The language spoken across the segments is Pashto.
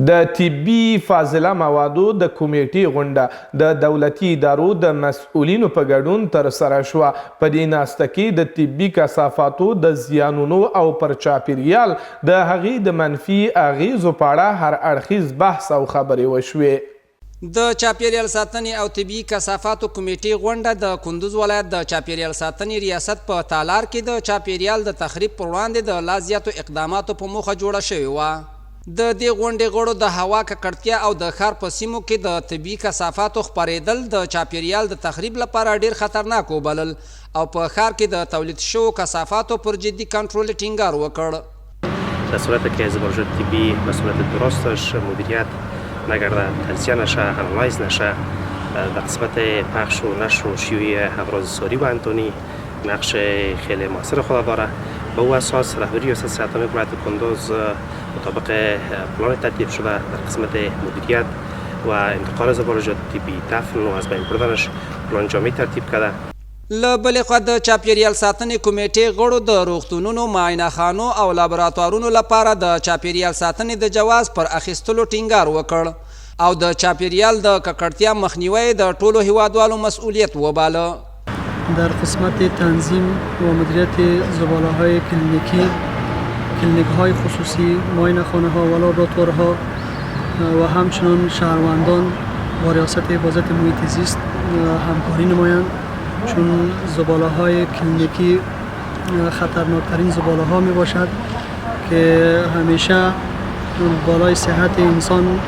د طبي فاضله موادو د کمېټې غونډه د دولتي ادارو د مسؤلینو په ګډون ترسره شوه. په دې ناسته کې د طبي کثافاتو د زیانونو او پر چاپېریال د هغې د منفي اغېزو په اړه هر اړخیز بحث او خبرې وشوې. د چاپېریال ساتنې او طبیعي کثافاتو کمېټې غونډه د کندوز ولایت د چاپېریال ساتنې ریاست په تالار کې د چاپېریال د تخریب پر وړاندې د لا زیاتو اقداماتو په موخه جوړه شوې وه. د دې غونډې غړو د هوا ککړتیا او د ښار په سیمو کې د طبیعي کثافاتو خپرېدل د چاپېریال د تخریب لپاره ډېر خطرناک وبلل او په ښار کې د تولید شوو کثافاتو پر جدي کنټرول یې ټینګار وکړ. در صورت که زبالجات طبی به صورت درستش مدیریت نگرده، تجزیه نشه، انالایز نشه، در قسمت پخش و نشر و شیوع امراض ساری و انتونی نقش خیلی موثر خود داره. به او اساس رهبری ریاست صحت عامه ولایت کندوز مطابق پلان ترتیب شده در قسمت مدیریت و انتقال زبالجات طبی، دفن و از بین بردنش پلان جامع ترتیب کرده. له بلې خوا د چاپېریال ساتنې کمېټې غړو د روغتونونو، معاینه خانو او لابراتوارونو لپاره د چاپېریال ساتنې د جواز پر اخیستلو ټینګار وکړ او د چاپېریال د ککړتیا مخنیوی یې د ټولو هېوادوالو مسؤلیت وباله. در قسمت تنظیم و مدیریت زباله های کلینیکی، کلینیک های خصوصی، معاینه خانه ها و لابراتوارها و همچنان شهروندان با ریاست حفاظت محیط زیست همکاری نمایند، چون زباله های کلینیکی خطرناکترین زباله ها می باشد که همیشه بالای صحت انسان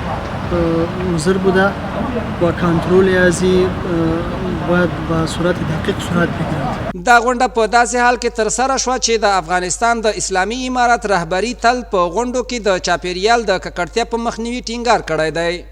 مضر بوده و کنترل ازی باید به صورت دقیق صورت بگیرد. دا غونډه په داسې حال کې ترسره شوه چې د افغانستان د اسلامي امارت رهبري تل په غونډو کې د چاپېریال د ککړتیا په مخنیوي ټینګار کړی دی.